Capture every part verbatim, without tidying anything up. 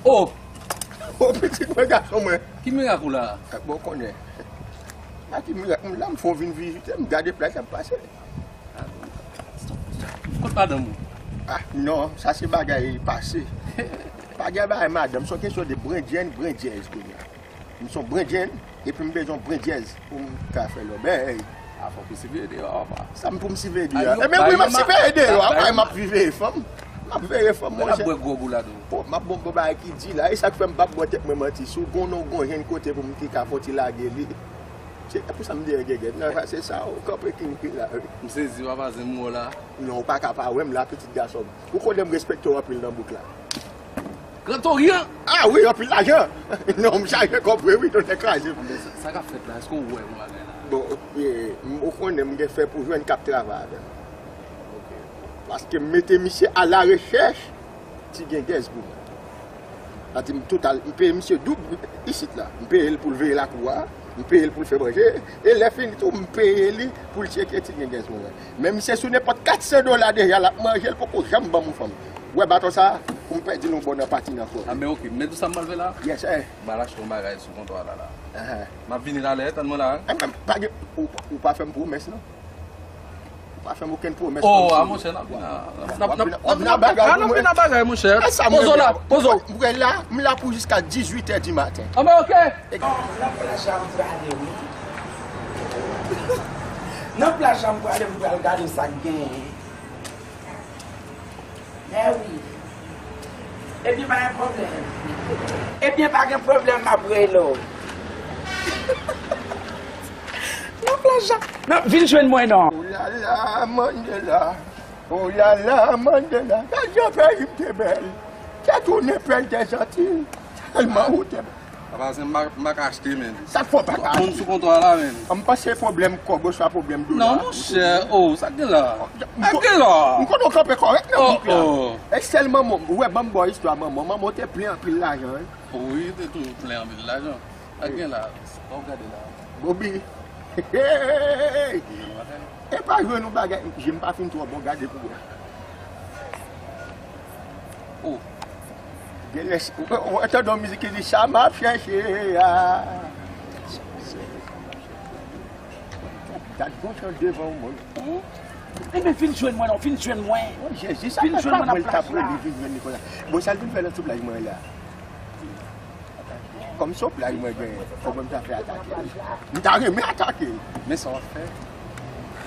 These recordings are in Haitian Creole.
Oh! Oh, pitit mwen, gason mwen. Ki mirak ou la? Bon, konnen. A ki mirak, m la, m fon vin vizite, m gade plaj la, m pase. Kot madanm ou? Ah, non, sa se bagay pase. Pa gen bagay madanm, se yon kesyon de brendyen, brendyèz kounye a. M se yon brendyen, epi m bezwen yon brendyèz pou m ka fè lòbèy. A, fòk ou siveye deyò a, papa. Sa m pou m siveye deyò a? Ebyen, wi, m ap siveye deyò a, papa, m ap veye fanm. M ap veye fanm, monchè. Bwè gwòg ou la tou. Po, m ap bon, bon bagay ki di la, e sa k fè m p ap bò tèt mwen manti. Si w gon non, gon jenn kote pou m te ka fon ti lage li. Se pou sa m deyò gègèt. Non, se sa, ou kanpe king pi la, wi. M sezi, papa, zen mwen la. Non, ou pa ka pa wè m la, pitit gason m. Ou konnen m respekte w anpil nan bouk la. Gran Toryan! Ah wi, anpil lajan! Non, m chaje kòb vre wi, tonè kraze m. Sa, sa k ap fèt la? Èske w wè yon bagay la? Bon, e, m, ou konnen m gen fè pou jwenn k ap travay avè m. Paske m mete misye a la rechèch ti gengèz pou mwen. Sa di m total, m peye misye doub isit la. M peye l pou l veye lakou a, m peye l pou l fè manje, e lè fini tou, m peye li pou l tcheke ti gengèz pou mwen. Men misye sou nenpòt kat san dola deja, l ap manje, l poko janm ban m yon fanm. Ou wè baton sa a, pou m pèdi l yon bò nan patin ankò. A, men oke, men tou sa m pral fè la? Yes, eh. M al achte yon bagay sou kontwa la, la. Ahan. M ap vini talè, tann mwen la. Eh, men, pa gen, ou, ou pa fè m pwomès, non? Ou pa fè m okenn pwomès. Oh, a, monchè, n ap vin a, n ap, n ap, n ap, n ap vin a bagay, monchè. Pozo la, pozo. M la, m la pou jiska dizuit è di maten. A, men oke. Nan plaj la m prale, wi. Nan plaj la m prale, m pral gade sa k genyen. Mèwi. Ebyen, pa gen pwoblèm. Ebyen, pa gen pwoblèm, m ap rele w. Nan plaj la. Non, vin jwenn mwen, non. Oulala, Mandela. Oulala, Mandela. Gad jan peyi m te bèl. Te tounen pèl dèzanti. Tèlman ou te bèl. Papa, se m pa, m pa ka achte, men. Sa k fè w pa ka achte? Moun sou kontwa la, men. M panse pwoblèm kòb oswa pwoblèm dola. Non, monchè, oh, sa k gen la? Sa k gen la? M konnen w kanpe kòrèk nan bouk la. E sèl manman w, ou wè, ban m ba w istwa manman w. Manman w te plen anpil lajan, wi. Wi, te toujou plen anpil lajan. Sa k gen la? Sa w gade la? Bobi. Hey! E pa jwenn yon bagay, je m pa fin twò bon, gade pou wè. Oh. Genlè, ou, ou, ou tande yon mizik ki di, sa m ap chèche a. Dat gon chan devan yon moun. Enben, vin jwenn mwen, non, vin jwenn mwen. Oh, Jezi, sa fè pa mwen l t ap rele, vin jwenn li konsa. Bon, sa l vin fè nan sou plaj mwen la? Kòm se yon plaj mwen genyen, fò mwen m ta fè atake l. M ta renmen atake l. Men sa w ap fè?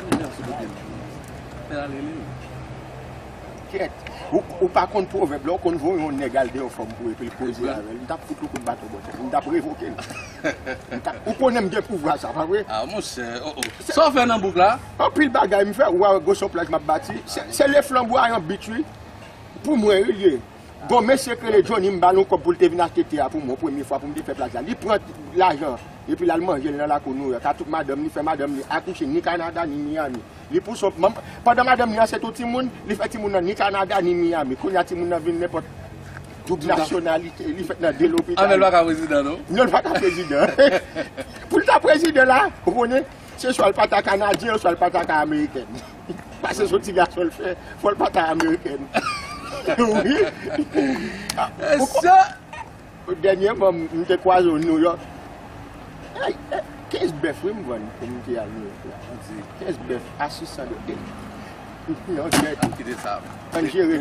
Ou men sou kote l. Fè l ale li. Kèt, ou, ou pa konn pwovèb la, ou konn voye yon nèg al deyò fanm pou epi l koze avè l. M t ap fout yon kout baton bò tèt li, m t ap revoke l. M t ap, ou konnen m gen pouvwa sa, pa vre? Ah, monchè, oh, oh. Sa w fè nan bouk la? Anpil bagay m fè, ou wè gwo son plaj m ap bati. Se, se le flanbwayan beach, wi. Pou mwen, wi, l ye. Gon mesye k rele Johnny, m ba l yon kòb pou l te vin achte tè a pou mwen, premye fwa pou m te fè plaj la. Li pran lajan, epi l al manje l nan lakou Nouyòk ak tout madanm li, fè madanm li akouche ni Kanada, ni Miami. Li pouse yon, manm, pandan madanm li ansent yon timoun, li fè timoun nan ni Kanada, ni Miami. Kounye a timoun nan vin nenpòt doub nasyonalite, li fèt nan de lopital. Ah, men l pa ka prezidan, non? Non, l pa ka prezidan. Pou l ta prezidan la, ou konnen, se swa l pa ta kanadyen, swa l pa ta ka amerikèn. Paske se yon ti gason l fè, fò l pa ta amerikèn. Wi. Dènyèman, m te kwaze w Nouyòk. Ay, eh, kenz bèf, wi, m vann pou m te al Nouyòk la. Kenz bèf a sis san dola. Yon jèt. Kite sa. Ann jere.